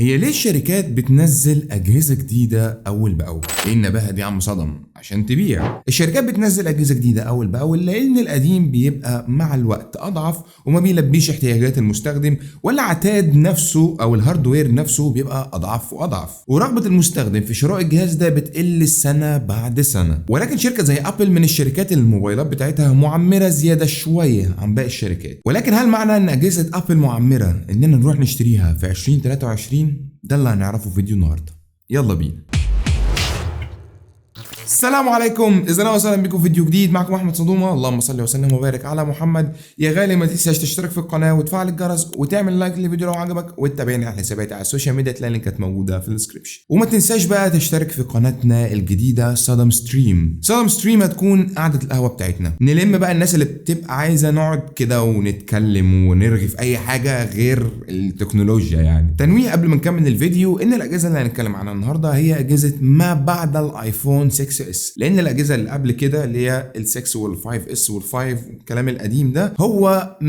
هي ليه الشركات بتنزل أجهزة جديدة أول بأول؟ إيه النباهة دي يا عم صدم؟ عشان تبيع. الشركات بتنزل أجهزة جديدة أول بأول لأن القديم بيبقى مع الوقت أضعف وما بيلبيش احتياجات المستخدم، ولا عتاد نفسه أو ال hardware نفسه بيبقى أضعف وأضعف، ورغبة المستخدم في شراء الجهاز ده بتقل سنة بعد سنة. ولكن شركة زي أبل من الشركات اللي الموبايلات بتاعتها معمرة زيادة شوية عن باقي الشركات. ولكن هل معنى إن أجهزة أبل معمرة إننا نروح نشتريها في 2023؟ ده اللي هنعرفه في فيديو النهارده. يلا بينا. السلام عليكم، اهلا وسهلا بكم في فيديو جديد. معكم احمد صدومه. اللهم صل وسلم وبارك على محمد. يا غالي ما تنساش تشترك في القناة وتفعل الجرس وتعمل like للفيديو لو عجبك، وتتابعني على حساباتي على ال social media، تلاقي اللينكات موجودة في ال description. وما تنساش بقى تشترك في قناتنا الجديدة صدم ستريم. صدم ستريم هتكون قعدة القهوة بتاعتنا، نلم بقى الناس اللي بتبقى عايزه نقعد كده ونتكلم ونرغي في اي حاجة غير التكنولوجيا. يعني تنويه قبل ما نكمل الفيديو ان الاجهزة اللي هنتكلم عنها النهارده هي اجهزة ما بعد الايفون 6 اس، لان الاجهزة اللي قبل كده اللي هي ال 6 وال 5 اس وال 5 والكلام القديم ده هو 100%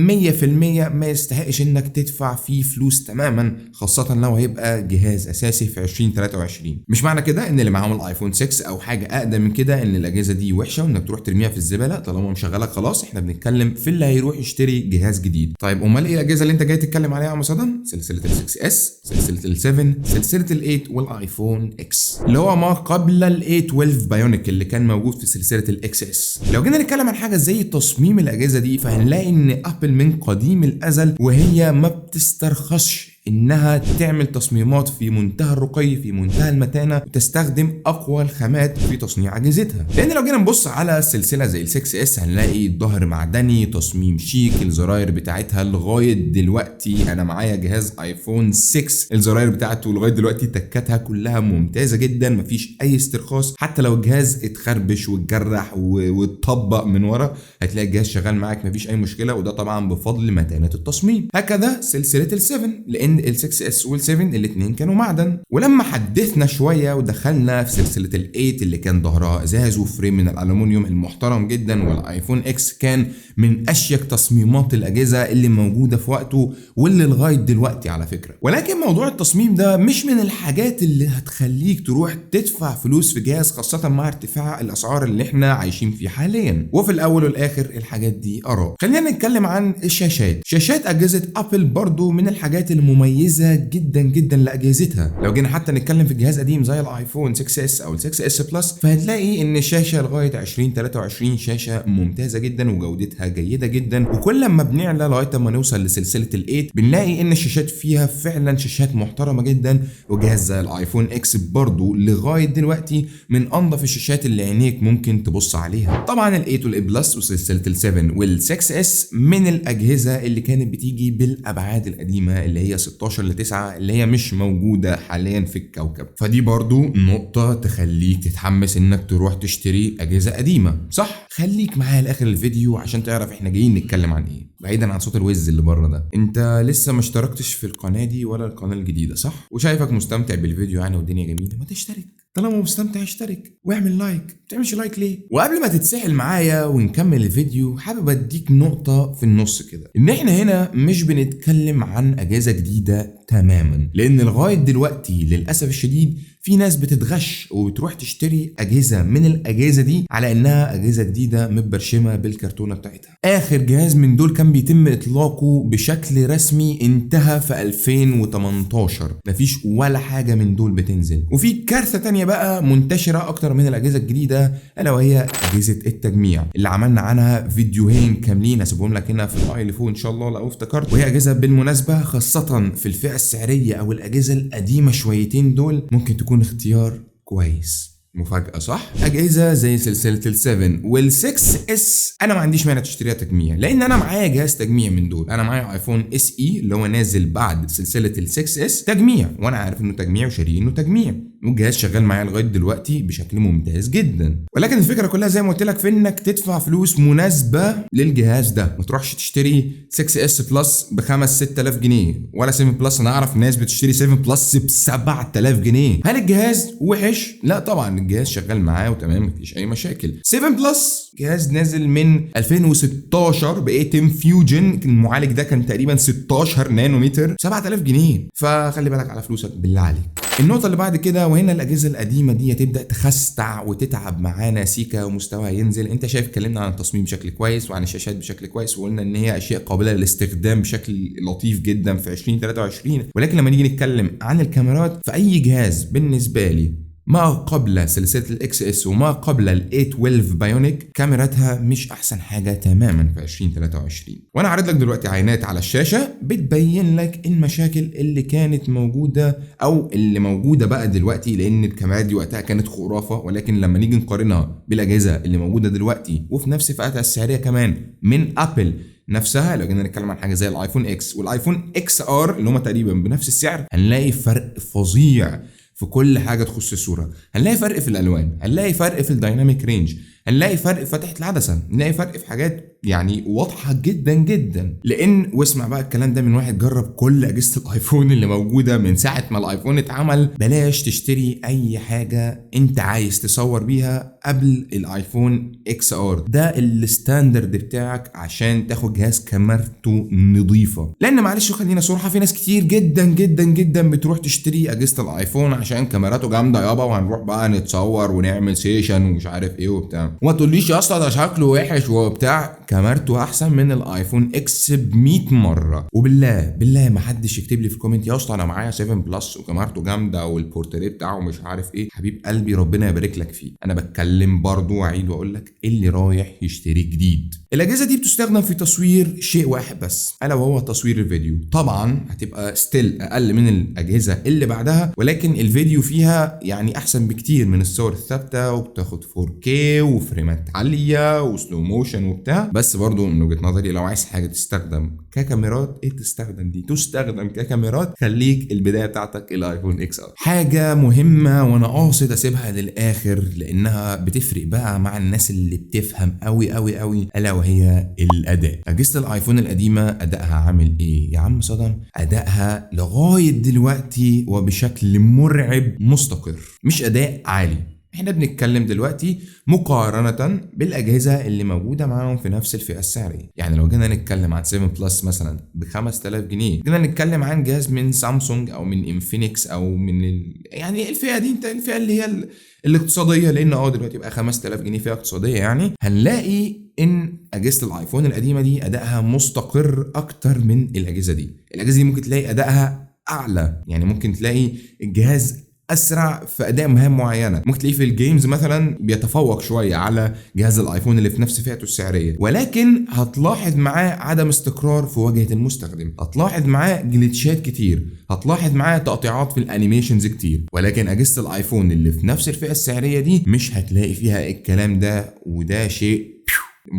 ما يستحقش انك تدفع فيه فلوس تماما، خاصة لو هيبقى جهاز اساسي في 2023. مش معنى كده ان اللي معاهم الايفون 6 او حاجة اقدم من كده ان الاجهزة دي وحشة وانك تروح ترميها في الزبالة طالما مشغلك خلاص. احنا بنتكلم في اللي هيروح يشتري جهاز جديد. طيب امال ايه الاجهزة اللي انت جاي تتكلم عليها يا عم صدم؟ سلسلة ال 6 اس، سلسلة ال 7، سلسلة ال 8 والايفون اكس اللي هو ما قبل ال A12 Bionic اللي كان موجود في سلسلة ال XS. لو جينا نتكلم عن حاجة زي تصميم الاجهزة دي فهنلاقي ان ابل من قديم الازل وهي ما بتسترخصش انها تعمل تصميمات في منتهى الرقي في منتهى المتانه وتستخدم اقوى الخامات في تصنيع اجهزتها. لان لو جينا نبص على سلسلة زي ال 6 اس هنلاقي الظهر معدني، تصميم شيك، الزراير بتاعتها لغاية دلوقتي، انا معايا جهاز ايفون 6 الزراير بتاعته لغاية دلوقتي تكاتها كلها ممتازة جدا، مفيش اي استرخاص. حتى لو الجهاز اتخربش واتجرح واتطبق من ورا هتلاقي الجهاز شغال معاك مفيش اي مشكلة، وده طبعا بفضل متانه التصميم. هكذا سلسلة ال 7، لان ال 6 اس وال 7 الاثنين كانوا معدن. ولما حدثنا شوية ودخلنا في سلسلة ال 8 اللي كان ظهرها ازاز و frame من الالومنيوم المحترم جدا، والايفون اكس كان من اشيك تصميمات الاجهزة اللي موجودة في وقته واللي لغاية دلوقتي على فكرة. ولكن موضوع التصميم ده مش من الحاجات اللي هتخليك تروح تدفع فلوس في جهاز، خاصة مع ارتفاع الاسعار اللي احنا عايشين فيه حاليا. وفي الاول والاخر الحاجات دي اراء. خلينا نتكلم عن الشاشات. شاشات اجهزة ابل برضو من الحاجات المميزة جدا جدا لاجهزتها. لو جينا حتى نتكلم في جهاز قديم زي الايفون 6 اس او 6 اس بلس فهتلاقي ان الشاشة لغاية 2023 شاشة ممتازة جدا وجودتها جيدة جدا. وكل ما بنعلى لغاية ما نوصل لسلسلة ال 8 بنلاقي ان الشاشات فيها فعلا شاشات محترمه جدا. وجهاز زي الايفون اكس برضو لغاية دلوقتي من انظف الشاشات اللي عينيك ممكن تبص عليها. طبعا ال 8 وال 8 بلس وسلسلة ال 7 وال 6 اس من الاجهزة اللي كانت بتيجي بالابعاد القديمة اللي هي 16:9 اللي هي مش موجودة حاليا في الكوكب. فدي برضو نقطة تخليك تتحمس انك تروح تشتري اجهزة قديمة، صح؟ خليك معايا لاخر الفيديو عشان تعرف احنا جايين نتكلم عن ايه، بعيدا عن صوت الوز اللي بره ده. انت لسه ما اشتركتش في القناة دي ولا القناة الجديدة، صح؟ وشايفك مستمتع بالفيديو يعني والدنيا جميلة، ما تشترك. طالما مستمتع اشترك واعمل like، ما تعملش like ليه؟ وقبل ما تتسحل معايا ونكمل الفيديو حابب اديك نقطة في النص كده، ان احنا هنا مش بنتكلم عن اجهزة جديدة تماما، لان لغاية دلوقتي للاسف الشديد في ناس بتتغش وبتروح تشتري اجهزة من الاجهزة دي على انها اجهزة جديدة متبرشمه بالكرتونه بتاعتها. اخر جهاز من دول كان بيتم اطلاقه بشكل رسمي انتهى في 2018، مفيش ولا حاجة من دول بتنزل. وفي كارثة تانية بقى منتشرة اكتر من الاجهزة الجديدة، الا وهي اجهزة التجميع اللي عملنا عنها فيديوهين كاملين هسيبهم لك هنا في ال i اللي فوق ان شاء الله لو افتكرت. وهي اجهزة بالمناسبة خاصة في الفئة السعرية او الاجهزة القديمة شويتين دول ممكن تكون اختيار كويس. مفاجأة صح؟ أجهزة زي سلسلة ال 7 وال 6 اس أنا ما عنديش مانع تشتريها تجميع، لأن أنا معايا جهاز تجميع من دول. أنا معايا ايفون SE اللي هو نازل بعد سلسلة ال 6 اس تجميع، وأنا عارف إنه تجميع وشاريه إنه تجميع، والجهاز شغال معايا لغاية دلوقتي بشكل ممتاز جدا. ولكن الفكرة كلها زي ما قلت لك في إنك تدفع فلوس مناسبة للجهاز ده، ما تروحش تشتري 6 اس بلس ب 5 6000 جنيه ولا 7 بلس. أنا أعرف ناس بتشتري 7 بلس ب 7000 جنيه. هل الجهاز وحش؟ لا طبعا، الجهاز شغال معاه وتمام، مفيش اي مشاكل. 7 Plus جهاز نازل من 2016 ب A10 Fusion، المعالج ده كان تقريبا 16 نانومتر، 7000 جنيه. فخلي بالك على فلوسك بالله عليك. النقطة اللي بعد كده، وهنا الأجهزة القديمة دي هتبدأ تخستع وتتعب معانا سيكا ومستواها ينزل. أنت شايف اتكلمنا عن التصميم بشكل كويس وعن الشاشات بشكل كويس، وقلنا إن هي أشياء قابلة للاستخدام بشكل لطيف جدا في 2023، ولكن لما نيجي نتكلم عن الكاميرات، فأي جهاز بالنسبة لي ما قبل سلسلة ال XS وما قبل ال A12 Bionic كاميراتها مش احسن حاجة تماما في 2023. وانا عارض لك دلوقتي عينات على الشاشة بتبين لك المشاكل اللي كانت موجودة او اللي موجودة بقى دلوقتي، لان الكاميرات دي وقتها كانت خرافة، ولكن لما نيجي نقارنها بالاجهزة اللي موجودة دلوقتي وفي نفس فئتها السعرية كمان من Apple نفسها، لو جينا نتكلم عن حاجة زي ال iPhone X وال iPhone XR اللي هم تقريبا بنفس السعر، هنلاقي فرق فظيع في كل حاجة تخص الصوره. هنلاقي فرق في الالوان، هنلاقي فرق في ال dynamic range، هنلاقي فرق في فتحه العدسه، هنلاقي فرق في حاجات يعني واضحة جدا جدا. لان واسمع بقى الكلام ده من واحد جرب كل اجهزة ال iPhone اللي موجودة من ساعة ما ال iPhone اتعمل، بلاش تشتري اي حاجة انت عايز تصور بيها قبل ال iPhone XR. ده ال standard بتاعك عشان تاخد جهاز كاميرته نظيفه. لان معلش خلينا صراحه، في ناس كتير جدا جدا جدا بتروح تشتري اجهزة ال iPhone عشان كاميراته جامدة يابا، وهنروح بقى نتصور ونعمل session ومش عارف ايه وبتاع، وما تقوليش يا اسطى ده شكله وحش وبتاع، كاميرته احسن من ال iPhone X ب 100 مره. وبالله بالله ما حدش يكتب لي في comment يا اسطى انا معايا 7 Plus وكاميرته جامدة والبورتريه بتاعه مش عارف ايه. حبيب قلبي ربنا يبارك لك فيه، انا بتكلم برضو واعيد واقول لك اللي رايح يشتري جديد. الاجهزة دي بتستخدم في تصوير شيء واحد بس، الا وهو تصوير الفيديو. طبعا هتبقى still اقل من الاجهزة اللي بعدها، ولكن الفيديو فيها يعني احسن بكتير من الصور الثابته، وبتاخد 4K وفريمات عالية و slow motion وبتاع. بس برضو من وجهه نظري لو عايز حاجة تستخدم ككاميرات، ايه تستخدم دي؟ تستخدم ككاميرات، خليك البداية بتاعتك ال iPhone XR. حاجة مهمة وانا قاصد اسيبها للاخر لانها بتفرق بقى مع الناس اللي بتفهم قوي قوي قوي، الا وهي الاداء. اجهزة ال iPhone القديمة ادائها عامل ايه يا عم صدم؟ ادائها لغاية دلوقتي وبشكل مرعب مستقر، مش اداء عالي. احنا بنتكلم دلوقتي مقارنة بالأجهزة اللي موجودة معاهم في نفس الفئة السعرية. يعني لو جينا نتكلم عن 7 Plus مثلا ب 5000 جنيه، جينا نتكلم عن جهاز من سامسونج أو من Infinix أو من يعني الفئة دي، انت الفئة اللي هي الاقتصادية، لأن دلوقتي بقى 5000 جنيه فئة اقتصادية يعني، هنلاقي ان اجهزة ال iPhone القديمة دي ادائها مستقر اكتر من الاجهزة دي. الاجهزة دي ممكن تلاقي ادائها اعلى، يعني ممكن تلاقي الجهاز اسرع في اداء مهام معينه، ممكن تلاقيه في ال games مثلا بيتفوق شوية على جهاز ال iPhone اللي في نفس فئته السعريه، ولكن هتلاحظ معاه عدم استقرار في واجهه المستخدم، هتلاحظ معاه glitch ات كتير، هتلاحظ معاه تقطيعات في ال animations كتير. ولكن اجهزة ال iPhone اللي في نفس الفئة السعرية دي مش هتلاقي فيها الكلام ده، وده شيء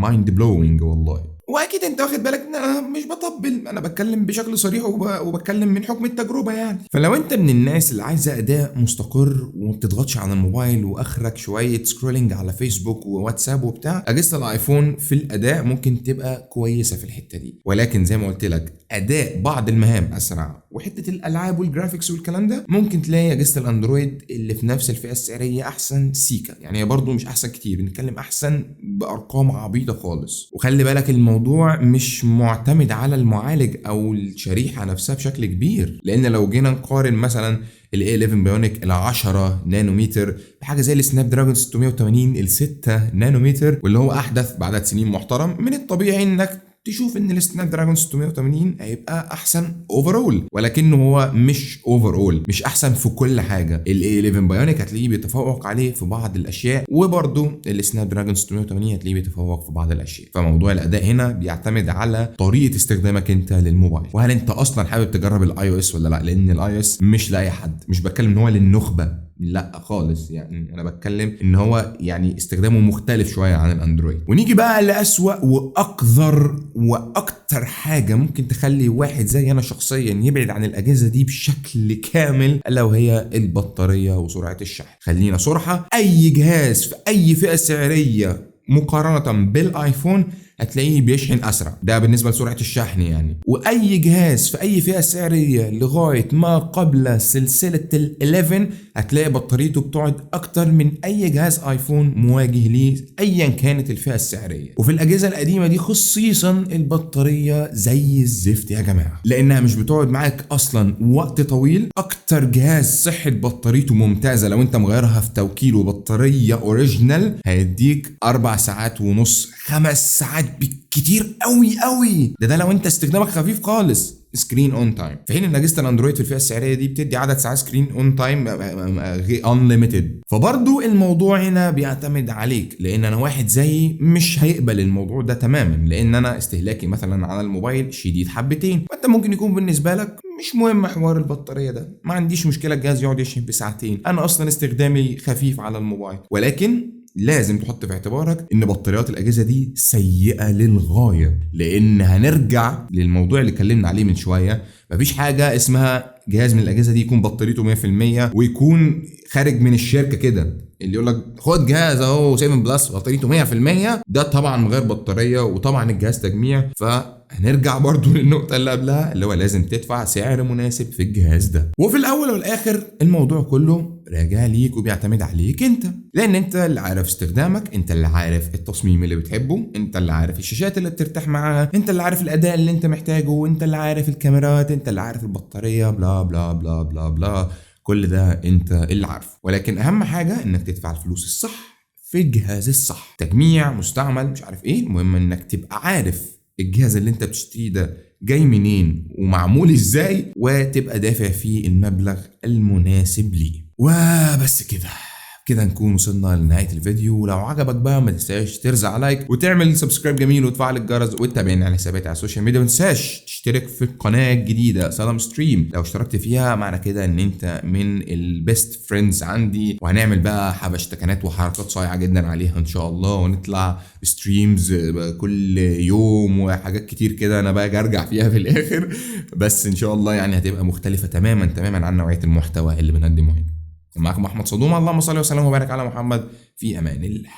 mind blowing والله. واكيد انت واخد بالك ان انا مش بطبل، انا بتكلم بشكل صريح وبتكلم من حكم التجربة يعني. فلو انت من الناس اللي عايزه اداء مستقر وما بتضغطش على الموبايل واخرك شوية scrolling على فيسبوك وواتساب وبتاع، اجهزة ال iPhone في الاداء ممكن تبقى كويسة في الحتة دي. ولكن زي ما قلت لك اداء بعض المهام اسرع، وحتة الالعاب وال graphics والكلام ده ممكن تلاقي اجهزة ال Android اللي في نفس الفئة السعرية احسن سيكا. يعني هي برضو مش احسن كتير، بنتكلم احسن بارقام عبيطه خالص. وخلي بالك الموضوع مش معتمد على المعالج او الشريحة نفسها بشكل كبير، لان لو جينا نقارن مثلا ال A11 Bionic ال 10 نانومتر بحاجة زي ال Snapdragon 680 ال 6 نانومتر واللي هو احدث بعدد سنين محترم، من الطبيعي انك تشوف ان ال Snapdragon 680 هيبقى احسن overall، ولكنه هو مش overall، مش احسن في كل حاجه. ال A11 Bionic هتلاقيه بيتفوق عليه في بعض الاشياء، وبرده ال Snapdragon 680 هتلاقيه بيتفوق في بعض الاشياء. فموضوع الاداء هنا بيعتمد على طريقه استخدامك انت للموبايل، وهل انت اصلا حابب تجرب ال iOS ولا لا، لان ال iOS مش لاي حد. مش بتكلم ان هو للنخبه، لا خالص، يعني انا بتكلم ان هو يعني استخدامه مختلف شوية عن ال Android. ونيجي بقى لأسوأ واقذر واكتر حاجة ممكن تخلي واحد زي انا شخصيا يبعد عن الاجهزة دي بشكل كامل، الا وهي البطارية وسرعة الشحن. خلينا صراحه، اي جهاز في اي فئة سعريه مقارنة بال iPhone هتلاقيه بيشحن اسرع. ده بالنسبة لسرعه الشحن يعني. واي جهاز في اي فئة سعريه لغاية ما قبل سلسلة ال 11 هتلاقي بطاريته بتقعد اكتر من اي جهاز ايفون مواجه ليه ايا كانت الفئة السعرية. وفي الاجهزة القديمة دي خصيصا البطارية زي الزفت يا جماعة، لانها مش بتقعد معاك اصلا وقت طويل. اكتر جهاز صحة بطاريته ممتازة لو انت مغيرها في توكيل وبطاريه original هيديك 4 ساعات ونص، 5 ساعات بالكتير قوي قوي، ده لو انت استخدامك خفيف خالص screen on time. في حين ان اجهزة الاندرويد في الفئة السعرية دي بتدي عدد ساعات screen on time unlimited. فبرضو الموضوع هنا بيعتمد عليك، لان انا واحد زيي مش هيقبل الموضوع ده تماما، لان انا استهلاكي مثلا على الموبايل شديد حبتين. فانت ممكن يكون بالنسبة لك مش مهم حوار البطارية ده، ما عنديش مشكلة الجهاز يقعد يشحن بساعتين، انا اصلا استخدامي خفيف على الموبايل. ولكن لازم تحط في اعتبارك ان بطاريات الاجهزة دي سيئه للغاية، لان هنرجع للموضوع اللي اتكلمنا عليه من شوية، مفيش حاجة اسمها جهاز من الاجهزة دي يكون بطاريته 100% ويكون خارج من الشركة كده اللي يقول لك خد جهاز اهو 7 Plus بطاريته 100%، ده طبعا من غير بطارية وطبعا الجهاز تجميع. فهنرجع برضو للنقطة اللي قبلها اللي هو لازم تدفع سعر مناسب في الجهاز ده. وفي الاول والاخر الموضوع كله راجع ليك وبيعتمد عليك انت، لان انت اللي عارف استخدامك، انت اللي عارف التصميم اللي بتحبه، انت اللي عارف الشاشات اللي بترتاح معاها، انت اللي عارف الاداء اللي انت محتاجه، انت اللي عارف الكاميرات، انت اللي عارف البطارية، blah blah blah blah blah، كل ده انت اللي عارفه. ولكن اهم حاجة انك تدفع الفلوس الصح في الجهاز الصح، تجميع مستعمل مش عارف ايه، المهم انك تبقى عارف الجهاز اللي انت بتشتريه ده جاي منين ومعمول ازاي، وتبقى دافع فيه المبلغ المناسب ليه. وبس كده كده نكون وصلنا لنهاية الفيديو. ولو عجبك بقى ما تنساش ترزع like وتعمل subscribe جميل وتفعل الجرس وتتابعنا على حساباتي على ال social media، ما تنساش تشترك في القناة الجديدة سلام ستريم. لو اشتركت فيها معنى كده ان انت من ال best friends عندي، وهنعمل بقى حبشتكنات وحركات صايعه جدا عليها ان شاء الله، ونطلع streams كل يوم وحاجات كتير كده انا بقى ارجع فيها في الاخر، بس ان شاء الله يعني هتبقى مختلفة تماما تماما عن نوعية المحتوى اللي بنقدمه هنا. معكم احمد صدومه، اللهم صل وسلم وبارك على محمد، في امان الله.